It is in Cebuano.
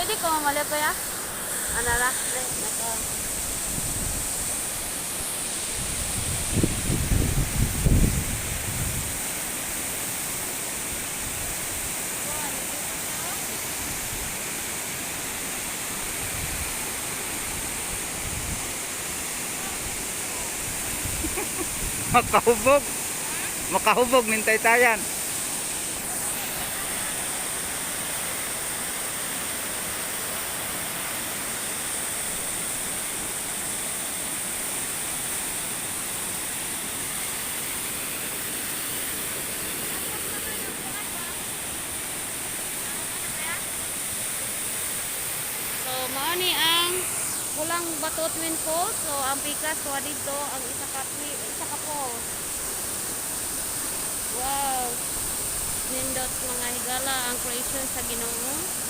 Pwede ko mamali, kuya? Ano ra? Naka. Makahubog. Makahubog mintay tayan. So, mao ni ang Pulang Bato Twin Falls. So, ang pikas wa dito ang isa ka falls. Wow. Nindot, mga higala, ang creation sa Ginoo.